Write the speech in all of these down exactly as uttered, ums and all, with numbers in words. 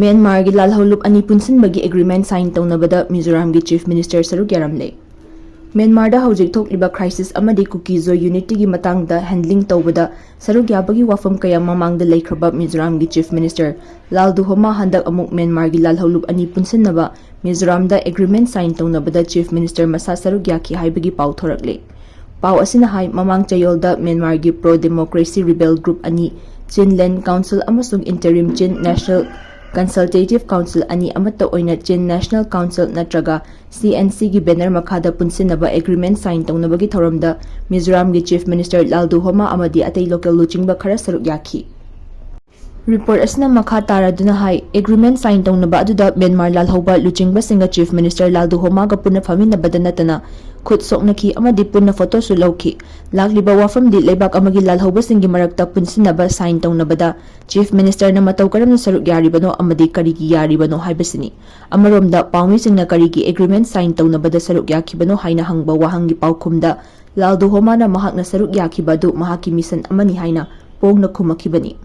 ꯃ꯭ꯌꯥꯟꯃꯥꯔꯒꯤ ꯂꯥꯜꯍꯧꯂꯨꯞ ꯑꯅꯤ ꯄꯨꯟꯁꯤꯟꯕꯒꯤ agreement sign ꯇꯧꯅꯕꯗ ꯃꯤꯖꯣꯔꯥꯝꯒꯤ Chief Minister ꯁꯔꯨꯛ ꯌꯥꯔꯝꯂꯦ꯫ ꯃ꯭ꯌꯥꯟꯃꯥꯔꯗ ꯍꯧꯖꯤꯛ ꯊꯣꯛꯂꯤꯕ crisis ꯑꯃꯗꯤ ꯀꯨꯀꯤ-ꯖꯣ unityꯒꯤ ꯃꯇꯥꯡꯗ handling ꯇꯧꯕꯗ ꯁꯔꯨꯛ ꯌꯥꯕꯒꯤ ꯋꯥꯐꯝ ꯀꯌꯥ ꯃꯃꯥꯡꯗ ꯂꯩꯈ꯭ꯔꯕ ꯃꯤꯖꯣꯔꯥꯝꯒꯤ Chief Minister ꯂꯥꯜꯗꯨꯍꯣꯃꯥ ꯍꯟꯗꯛ ꯑꯃꯨꯛ ꯃ꯭ꯌꯥꯟꯃꯥꯔꯒꯤ ꯂꯥꯜꯍꯧꯂꯨꯞ ꯑꯅꯤ ꯄꯨꯟꯁꯤꯟꯅꯕ ꯃꯤꯖꯣꯔꯥꯝꯗ agreement sign ꯇꯧꯅꯕꯗ Chief Minister ꯃꯁꯥ ꯁꯔꯨꯛ ꯌꯥꯈꯤ ꯍꯥꯏꯕꯒꯤ ꯄꯥꯎ ꯊꯣꯔꯛꯂꯦ꯫ ꯄꯥꯎ ꯑꯁꯤꯅ ꯍꯥꯏ, ꯃꯃꯥꯡ ꯆꯌꯣꯜꯗ ꯃ꯭ꯌꯥꯟꯃꯥꯔꯒꯤ pro democracy rebel group ꯑꯅꯤ, Chinland Council ꯑꯃꯁꯨꯡ interim Chin National Consultative Council ꯑꯅꯤ ꯑꯃꯠꯇ ꯑꯣꯏꯅ Chin National Council ꯅꯠꯇ꯭ꯔꯒ CNCꯒꯤ banner ꯃꯈꯥꯗ ꯄꯨꯟꯁꯤꯟꯅꯕ agreement sign ꯇꯧꯅꯕꯒꯤ ꯊꯧꯔꯝꯗ ꯃꯤꯖꯣꯔꯥꯝꯒꯤ Chief Minister ꯂꯥꯜꯗꯨꯍꯣꯃꯥ ꯑꯃꯗꯤ ꯑꯇꯩ local ꯂꯨꯆꯤꯡꯕ ꯈꯔ ꯁꯔꯨꯛ ꯌꯥꯈꯤ꯫ Report ꯑꯁꯤꯅ ꯃꯈꯥ ꯇꯥꯔꯗꯨꯅ ꯍꯥꯏ, agreement sign ꯇꯧꯅꯕ ꯑꯗꯨꯗ ꯃ꯭ꯌꯥꯟꯃꯥꯔ ꯂꯥꯜꯍꯧꯕ ꯂꯨꯆꯤꯡꯕꯁꯤꯡꯒ Chief Minister ꯂꯥꯜꯗꯨꯍꯣꯃꯥꯒ ꯄꯨꯟꯅ ꯐꯝꯃꯤꯟꯅꯕꯗ ꯅꯠꯇꯅ ꯈꯨꯠ ꯁꯣꯛꯅꯈꯤ ꯑꯃꯗꯤ ꯄꯨꯟꯅ photoꯁꯨ ꯂꯧꯈꯤ꯫ ꯂꯥꯛꯂꯤꯕ ꯋꯥꯐꯝꯗꯤ ꯂꯩꯕꯥꯛ ꯑꯃꯒꯤ ꯂꯥꯜꯍꯧꯕꯁꯤꯡꯒꯤ ꯃꯔꯛꯇ ꯄꯨꯟꯁꯤꯟꯅꯕ sign ꯇꯧꯅꯕꯗ Chief Ministerꯅ ꯃꯇꯧ ꯀꯔꯝꯅ ꯁꯔꯨꯛ ꯌꯥꯔꯤꯕꯅꯣ ꯑꯃꯗꯤ ꯀꯔꯤꯒꯤ ꯌꯥꯔꯤꯕꯅꯣ ꯍꯥꯏꯕꯁꯤꯅꯤ꯫ ꯑꯃꯔꯣꯝꯗ ꯄꯥꯎꯃꯤꯁꯤꯡꯅ ꯀꯔꯤꯒꯤ agreement sign ꯇꯧꯅꯕꯗ ꯁꯔꯨꯛ ꯌꯥꯈꯤꯕꯅꯣ ꯍꯥꯏꯅ ꯍꯪꯕ ꯋꯥꯍꯪꯒꯤ ꯄꯥꯎꯈꯨꯝꯗ, ꯂꯥꯜꯗꯨꯍꯣꯃꯥꯅ ꯃꯍꯥꯛꯅ ꯁꯔꯨꯛ ꯌꯥꯈꯤꯕ ꯑꯗꯨ ꯃꯍꯥꯛꯀꯤ mission ꯑꯃꯅꯤ ꯍꯥꯏꯅ ꯄꯣꯡꯅ ꯈꯨꯝꯃꯛꯈꯤꯕꯅꯤ꯫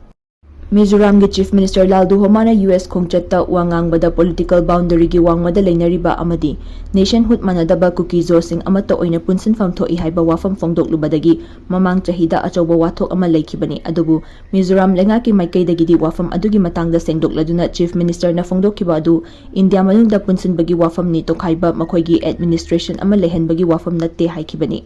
ꯃꯤꯖꯣꯔꯥꯝꯒꯤ Chief Minister ꯂꯥꯜꯗꯨꯍꯣꯃꯥꯅ US ꯈꯣꯡꯆꯠꯇ ꯋꯥ ꯉꯥꯡꯕꯗ political boundaryꯒꯤ ꯋꯥꯡꯃꯗ ꯂꯩꯅꯔꯤꯕ ꯑꯃꯗꯤ nationhood ꯃꯥꯟꯅꯗꯕ ꯀꯨꯀꯤ-ꯖꯣꯁꯤꯡ ꯑꯃꯠꯇ ꯑꯣꯏꯅ ꯄꯨꯟꯁꯤꯟꯐꯝ ꯊꯣꯛꯏ ꯍꯥꯏꯕ ꯋꯥꯐꯝ ꯐꯣꯡꯗꯣꯛꯂꯨꯕꯗꯒꯤ ꯃꯃꯥꯡ ꯆꯍꯤꯗ ꯑꯆꯧꯕ ꯋꯥꯊꯣꯛ ꯑꯃ ꯂꯩꯈꯤꯕꯅꯤ꯫ ꯑꯗꯨꯕꯨ ꯃꯤꯖꯣꯔꯥꯝ ꯂꯩꯉꯥꯛꯀꯤ ꯃꯥꯏꯀꯩꯗꯒꯤꯗꯤ ꯋꯥꯐꯝ ꯑꯗꯨꯒꯤ ꯃꯇꯥꯡꯗ ꯁꯦꯡꯗꯣꯛꯂꯗꯨꯅ Chief Ministerꯅ ꯐꯣꯡꯗꯣꯛꯈꯤꯕ ꯑꯗꯨ ꯏꯟꯗꯤꯌꯥ ꯃꯅꯨꯡꯗ ꯄꯨꯟꯁꯤꯟꯕꯒꯤ ꯋꯥꯐꯝꯅꯤ, ꯇꯣꯈꯥꯏꯕ, ꯃꯈꯣꯏꯒꯤ administration ꯑꯃ ꯂꯩꯍꯟꯕꯒꯤ ꯋꯥꯐꯝ ꯅꯠꯇꯦ ꯍꯥꯏꯈꯤꯕꯅꯤ꯫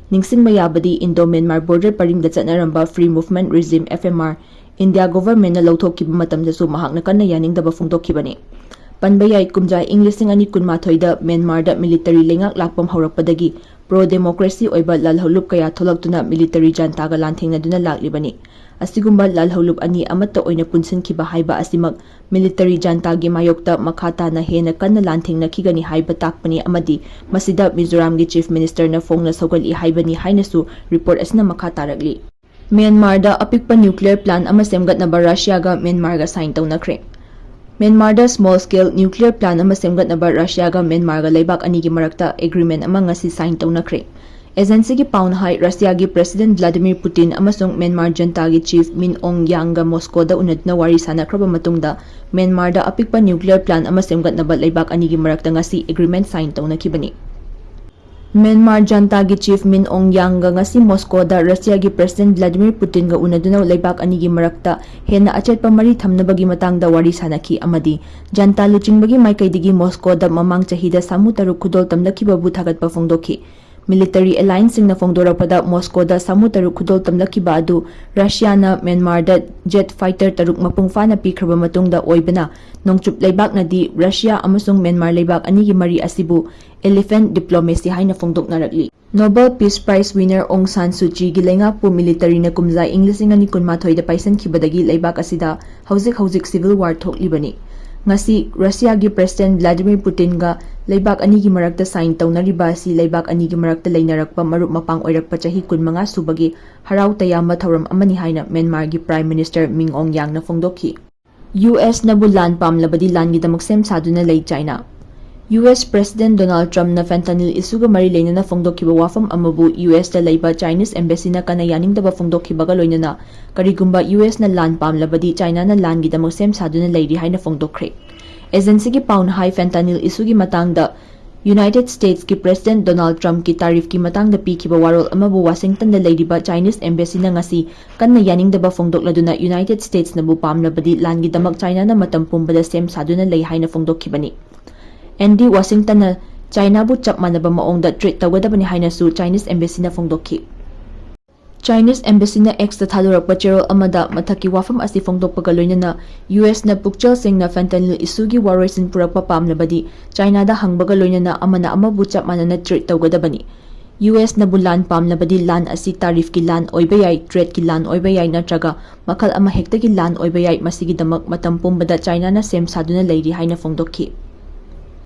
ꯅꯤꯡꯁꯤꯡꯕ ꯌꯥꯕꯗꯤ, Indo-Myanmar border ꯄꯔꯤꯡꯗ ꯆꯠꯅꯔꯝꯕ Free Movement Regime, FMR, India governmentꯅ ꯂꯧꯊꯣꯛꯈꯤꯕ ꯃꯇꯝꯗꯁꯨ ꯃꯍꯥꯛꯅ ꯀꯟꯅ ꯌꯥꯅꯤꯡꯗꯕ ꯐꯣꯡꯗꯣꯛꯈꯤꯕꯅꯤ꯫ ꯄꯟꯕ ꯌꯥꯏ, ꯀꯨꯝꯖꯥ ꯏꯪ ꯂꯤꯁꯤꯡ ꯑꯅꯤ ꯀꯨꯟꯃꯥꯊꯣꯏꯗ ꯃ꯭ꯌꯥꯟꯃꯥꯔꯗ military ꯂꯩꯉꯥꯛ ꯂꯥꯛꯐꯝ ꯍꯧꯔꯛꯄꯗꯒꯤ pro democracy ꯑꯣꯏꯕ ꯂꯥꯜꯍꯧꯂꯨꯞ ꯀꯌꯥ ꯊꯣꯛꯂꯛꯇꯨꯅ military juntaꯒ ꯂꯥꯟꯊꯦꯡꯅꯗꯨꯅ ꯂꯥꯛꯂꯤꯕꯅꯤ꯫ ꯑꯁꯤꯒꯨꯝꯕ ꯂꯥꯜꯍꯧꯂꯨꯞ ꯑꯅꯤ ꯑꯃꯠꯇ ꯑꯣꯏꯅ ꯄꯨꯟꯁꯤꯟꯈꯤꯕ ꯍꯥꯏꯕ ꯑꯁꯤꯃꯛ military juntaꯒꯤ ꯃꯥꯌꯣꯛꯇ ꯃꯈꯥ ꯇꯥꯅ ꯍꯦꯟꯅ ꯀꯟꯅ ꯂꯥꯟꯊꯦꯡꯅꯈꯤꯒꯅꯤ ꯍꯥꯏꯕ ꯇꯥꯛꯄꯅꯤ ꯑꯃꯗꯤ ꯃꯁꯤꯗ ꯃꯤꯖꯣꯔꯥꯝꯒꯤ Chief Ministerꯅ ꯐꯣꯡꯅ ꯁꯧꯒꯠꯂꯤ ꯍꯥꯏꯕꯅꯤ ꯍꯥꯏꯅꯁꯨ report ꯑꯁꯤꯅ ꯃꯈꯥ ꯇꯥꯔꯛꯂꯤ꯫ ꯃ꯭ꯌꯥꯟꯃꯥꯔꯗ ꯑꯄꯤꯛꯄ nuclear plant ꯑꯃ ꯁꯦꯝꯒꯠꯅꯕ ꯔꯁꯤꯌꯥꯒ ꯃ꯭ꯌꯥꯟꯃꯥꯔꯒ sign ꯇꯧꯅꯈ꯭ꯔꯦ꯫ ꯃ꯭ꯌꯥꯟꯃꯥꯔꯗ small scale nuclear plant ꯑꯃ ꯁꯦꯝꯒꯠꯅꯕ ꯔꯁꯤꯌꯥꯒ ꯃ꯭ꯌꯥꯟꯃꯥꯔꯒ ꯂꯩꯕꯥꯛ ꯑꯅꯤꯒꯤ ꯃꯔꯛꯇ agreement ꯑꯃ ꯉꯁꯤ sign ꯇꯧꯅꯈ꯭ꯔꯦ꯫ ꯑꯦꯖꯦꯟꯁꯤꯒꯤ ꯄꯥꯎꯅ ꯍꯥꯏ, ꯔꯁꯤꯌꯥꯒꯤ ꯄ꯭ꯔꯦꯁꯤꯗꯦꯟꯠ ꯚ꯭ꯂꯥꯗꯤꯃꯤꯔ ꯄꯨꯇꯤꯟ ꯑꯃꯁꯨꯡ ꯃ꯭ꯌꯥꯟꯃꯥꯔ ꯖꯟꯇꯥꯒꯤ ꯆꯤꯐ ꯃꯤꯟ ꯑꯣꯡ ꯌꯥꯡꯒ ꯃꯣꯁꯀꯣꯗ ꯎꯅꯗꯨꯅ ꯋꯥꯔꯤ ꯁꯥꯅꯈ꯭ꯔꯕ ꯃꯇꯨꯡꯗ, ꯃ꯭ꯌꯥꯟꯃꯥꯔꯗ ꯑꯄꯤꯛꯄ ꯅ꯭ꯌꯨꯀ꯭ꯂꯤꯌꯔ ꯄ꯭ꯂꯥꯟꯠ ꯑꯃ ꯁꯦꯝꯒꯠꯅꯕ ꯂꯩꯕꯥꯛ ꯑꯅꯤꯒꯤ ꯃꯔꯛꯇ ꯉꯁꯤ ꯑꯦꯒ꯭ꯔꯤꯃꯦꯟꯠ ꯁꯥꯏꯟ ꯇꯧꯅꯈꯤꯕꯅꯤ꯫ ꯃ꯭ꯌꯥꯟꯃꯥꯔ ꯖꯟꯇꯥꯒꯤ ꯆꯤꯐ ꯃꯤꯟ ꯑꯣꯡ ꯌꯥꯡꯒ ꯉꯁꯤ ꯃꯣꯁꯀꯣꯗ ꯔꯁꯤꯌꯥꯒꯤ ꯄ꯭ꯔꯦꯁꯤꯗꯦꯟꯠ ꯚ꯭ꯂꯥꯗꯤꯃꯤꯔ ꯄꯨꯇꯤꯟꯒ ꯎꯅꯗꯨꯅ ꯂꯩꯕꯥꯛ ꯑꯅꯤꯒꯤ ꯃꯔꯛꯇ ꯍꯦꯟꯅ ꯑꯆꯦꯠꯄ ꯃꯔꯤ ꯊꯝꯅꯕꯒꯤ ꯃꯇꯥꯡꯗ ꯋꯥꯔꯤ ꯁꯥꯅꯈꯤ ꯑꯃꯗꯤ ꯖꯟꯇꯥ ꯂꯨꯆꯤꯡꯕꯒꯤ ꯃꯥꯏꯀꯩꯗꯒꯤ ꯃꯣꯁꯀꯣꯗ ꯃꯃꯥꯡ ꯆꯍꯤꯗ ꯁꯥꯃꯨ ꯇꯔꯨꯛ ꯈꯨꯗꯣꯜ ꯇꯝꯂꯛꯈꯤꯕꯕꯨ ꯊꯥꯒꯠꯄ ꯐꯣꯡꯗꯣꯛꯈꯤ꯫ ꯃꯤꯂꯤꯇꯔꯤ ꯑꯦꯂꯥꯏꯟꯁꯁꯤꯡꯅ ꯐꯣꯡꯗꯣꯔꯛꯄꯗ, ꯃꯣꯁꯀꯣꯗ ꯁꯥꯃꯨ ꯇꯔꯨꯛ ꯈꯨꯗꯣꯜ ꯇꯝꯂꯛꯈꯤꯕ ꯑꯗꯨ ꯔꯁꯤꯌꯥꯅ ꯃ꯭ꯌꯥꯟꯃꯥꯔꯗ ꯖꯦꯠ ꯐꯥꯏꯇꯔ ꯇꯔꯨꯛ ꯃꯄꯨꯡ ꯐꯥꯅ ꯄꯤꯈ꯭ꯔꯕ ꯃꯇꯨꯡꯗ ꯑꯣꯏꯕꯅ, ꯅꯣꯡꯆꯨꯞ ꯂꯩꯕꯥꯛꯅꯗꯤ ꯔꯁꯤꯌꯥ ꯑꯃꯁꯨꯡ ꯃ꯭ꯌꯥꯟꯃꯥꯔ ꯂꯩꯕꯥꯛ ꯑꯅꯤꯒꯤ ꯃꯔꯤ ꯑꯁꯤꯕꯨ elephant diplomacy ꯍꯥꯏꯅ ꯐꯣꯡꯗꯣꯛꯅꯔꯛꯂꯤ꯫ ꯅꯣꯕꯦꯜ ꯄꯤꯁ ꯄ꯭ꯔꯥꯏꯖ ꯋꯤꯅꯔ ꯑꯣꯡ ꯁꯥꯟ ꯁꯨ ꯆꯤꯒꯤ ꯂꯩꯉꯥꯛꯄꯨ ꯃꯤꯂꯤꯇꯔꯤꯅ ꯀꯨꯝꯖꯥ ꯏꯪ ꯂꯤꯁꯤꯡ ꯑꯅꯤ ꯀꯨꯟꯃꯥꯊꯣꯏꯗ ꯄꯥꯏꯁꯟꯈꯤꯕꯗꯒꯤ ꯂꯩꯕꯥꯛ ꯑꯁꯤꯗ ꯍꯧꯖꯤꯛ ꯍꯧꯖꯤꯛ ꯁꯤꯚꯤꯜ ꯋꯥꯔ ꯊꯣꯛꯂꯤꯕꯅꯤ꯫ ꯉꯁꯤ ꯔꯁꯤꯌꯥꯒꯤ ꯄ꯭ꯔꯦꯁꯤꯗꯦꯟꯠ ꯚ꯭ꯂꯥꯗꯤꯃꯤꯔ ꯄꯨꯇꯤꯟꯒ ꯂꯩꯕꯥꯛ ꯑꯅꯤꯒꯤ ꯃꯔꯛꯇ ꯁꯥꯏꯟ ꯇꯧꯅꯔꯤꯕ ꯑꯁꯤ ꯂꯩꯕꯥꯛ ꯑꯅꯤꯒꯤ ꯃꯔꯛꯇ ꯂꯩꯅꯔꯛꯄ ꯃꯔꯨꯞ ꯃꯄꯥꯡ ꯑꯣꯏꯔꯛꯄ ꯆꯍꯤ ꯀꯨꯟꯃꯉꯥ ꯁꯨꯕꯒꯤ ꯍꯔꯥꯎ ꯇꯌꯥꯝꯕ ꯊꯧꯔꯝ ꯑꯃꯅꯤ ꯍꯥꯏꯅ ꯃ꯭ꯌꯥꯟꯃꯥꯔꯒꯤ ꯄ꯭ꯔꯥꯏꯝ ꯃꯤꯅꯤꯁꯇꯔ ꯃꯤꯟ ꯑꯣꯡ ꯌꯥꯡꯅ ꯐꯣꯡꯗꯣꯛꯈꯤ꯫ ꯌꯨ ꯑꯦꯁꯅꯕꯨ ꯂꯥꯟ ꯄꯥꯝꯂꯕꯗꯤ ꯂꯥꯟꯒꯤꯗꯃꯛ ꯁꯦꯝ ꯁꯥꯗꯨꯅ ꯂꯩ China. U S president Donald ꯇ꯭ꯔꯝꯞꯅ ꯐꯦꯟꯇꯥꯅꯤꯜ ꯏꯁꯨꯒ ꯃꯔꯤ ꯂꯩꯅꯅ ꯐꯣꯡꯗꯣꯛꯈꯤꯕ ꯋꯥꯐꯝ ꯑꯃꯕꯨ ꯌꯨ ꯑꯦꯁꯇ ꯂꯩꯕ ꯆꯥꯏꯅꯤꯁ ꯑꯦꯝꯕꯦꯁꯤꯅ ꯀꯟꯅ ꯌꯥꯅꯤꯡꯗꯕ ꯐꯣꯡꯗꯣꯛꯈꯤꯕꯒ ꯂꯣꯏꯅꯅ, ꯀꯔꯤꯒꯨꯝꯕ ꯌꯨ ꯑꯦꯁꯅ ꯂꯥꯟ ꯄꯥꯝꯂꯕꯗꯤ ꯆꯥꯏꯅꯥꯅ ꯂꯥꯟꯒꯤꯗꯃꯛ ꯁꯦꯝ ꯁꯥꯗꯨꯅ ꯂꯩꯔꯤ ꯍꯥꯏꯅ ꯐꯣꯡꯗꯣꯛꯈ꯭ꯔꯦ꯫ ꯑꯦꯖꯦꯟꯁꯤꯒꯤ ꯄꯥꯎꯅ ꯍꯥꯏ, ꯐꯦꯟꯇꯥꯅꯤꯜ ꯏꯁꯨꯒꯤ ꯃꯇꯥꯡꯗ ꯌꯨꯅꯥꯏꯇꯦꯗ ꯁ꯭ꯇꯦꯠꯁꯀꯤ ꯄ꯭ꯔꯦꯁꯤꯗꯦꯟꯠ ꯗꯣꯅꯥꯜꯗ ꯇ꯭ꯔꯝꯞꯀꯤ ꯇꯥꯔꯤꯐꯀꯤ ꯃꯇꯥꯡꯗ ꯄꯤꯈꯤꯕ ꯋꯥꯔꯣꯜ ꯑꯃꯕꯨ ꯋꯥꯁꯤꯡꯇꯟꯗ ꯂꯩꯔꯤꯕ ꯆꯥꯏꯅꯤꯁ ꯑꯦꯝꯕꯦꯁꯤꯅ ꯉꯁꯤ ꯀꯟꯅ ꯌꯥꯅꯤꯡꯗꯕ ꯐꯣꯡꯗꯣꯛꯂꯗꯨꯅ, ꯌꯨꯅꯥꯏꯇꯦꯗ ꯁ꯭ꯇꯦꯠꯁꯅꯕꯨ ꯄꯥꯝꯂꯕꯗꯤ ꯂꯥꯟꯒꯤꯗꯃꯛ ꯆꯥꯏꯅꯥꯅ ꯃꯇꯝ ꯄꯨꯝꯕꯗ ꯁꯦꯝ ꯁꯥꯗꯨꯅ ꯂꯩ ꯍꯥꯏꯅ ꯐꯣꯡꯗꯣꯛꯈꯤꯕꯅꯤ꯫ ꯑꯦꯟꯗꯤ ꯋꯥꯁꯤꯡꯇꯟꯅ ꯆꯥꯏꯅꯥꯕꯨ ꯆꯞ ꯃꯥꯟꯅꯕ ꯃꯑꯣꯡꯗ ꯇ꯭ꯔꯤꯠ ꯇꯧꯒꯗꯕꯅꯤ ꯍꯥꯏꯅꯁꯨ ꯆꯥꯏꯅꯤꯁ ꯑꯦꯝꯕꯦꯁꯤꯅ ꯐꯣꯡꯗꯣꯛꯈꯤ꯫ ꯆꯥꯏꯅꯤꯁ ꯑꯦꯝꯕꯦꯁꯤꯅ ꯑꯦꯛꯁꯇ ꯊꯥꯗꯣꯔꯛꯄ ꯆꯦꯔꯣꯜ ꯑꯃꯗ ꯃꯊꯛꯀꯤ ꯋꯥꯐꯝ ꯑꯁꯤ ꯐꯣꯡꯗꯣꯛꯄꯒ ꯂꯣꯏꯅꯅ, ꯌꯨ ꯑꯦꯁꯅ ꯄꯨꯛꯆꯦꯜ ꯁꯦꯡꯅ ꯐꯦꯟꯇꯥꯅꯤꯜ ꯏꯁꯨꯒꯤ ꯋꯥꯔꯣꯏꯁꯤꯟ ꯄꯨꯔꯛꯄ ꯄꯥꯝꯂꯕꯗꯤ ꯆꯥꯏꯅꯥꯗ ꯍꯪꯕꯒ ꯂꯣꯏꯅꯅ ꯑꯃꯅ ꯑꯃꯕꯨ ꯆꯞ ꯃꯥꯟꯅꯅ ꯇ꯭ꯔꯤꯠ ꯇꯧꯒꯗꯕꯅꯤ꯫ ꯌꯨ ꯑꯦꯁꯅꯕꯨ ꯂꯥꯟ ꯄꯥꯝꯂꯕꯗꯤ ꯂꯥꯟ ꯑꯁꯤ ꯇꯥꯔꯤꯐꯀꯤ ꯂꯥꯟ ꯑꯣꯏꯕ ꯌꯥꯏ, ꯇ꯭ꯔꯦꯗꯀꯤ ꯂꯥꯟ ꯑꯣꯏꯕ ꯌꯥꯏ, ꯅꯠꯇ꯭ꯔꯒ ꯃꯈꯜ ꯑꯃꯍꯦꯛꯇꯒꯤ ꯂꯥꯟ ꯑꯣꯏꯕ ꯌꯥꯏ꯫ ꯃꯁꯤꯒꯤꯗꯃꯛ ꯃꯇꯝ ꯄꯨꯝꯕꯗ ꯆꯥꯏꯅꯥꯅ ꯁꯦꯝ ꯁꯥꯗꯨꯅ ꯂꯩꯔꯤ ꯍꯥꯏꯅ ꯐꯣꯡꯗꯣꯛꯈꯤ꯫